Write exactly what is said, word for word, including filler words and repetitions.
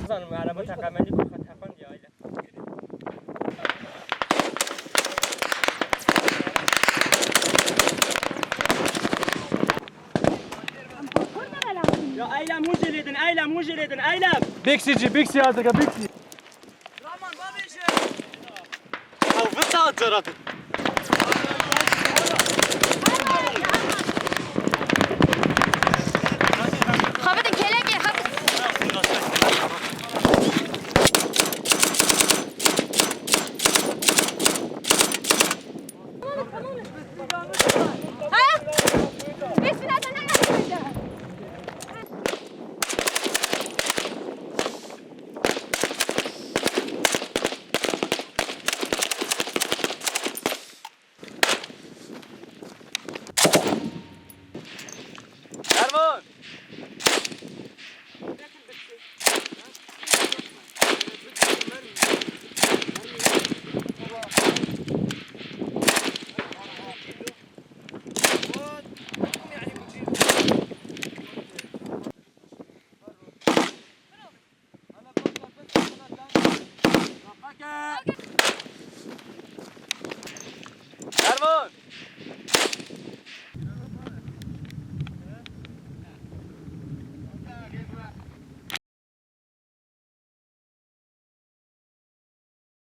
Zanim araba teqemendî ku xwe teqandiye aile. Ya Eylem, hûn jê lê din, Eylem, hûn jê lê din, Eylem. Bêksî cî, bêksî azirga, bêksî. Ew visa cerat.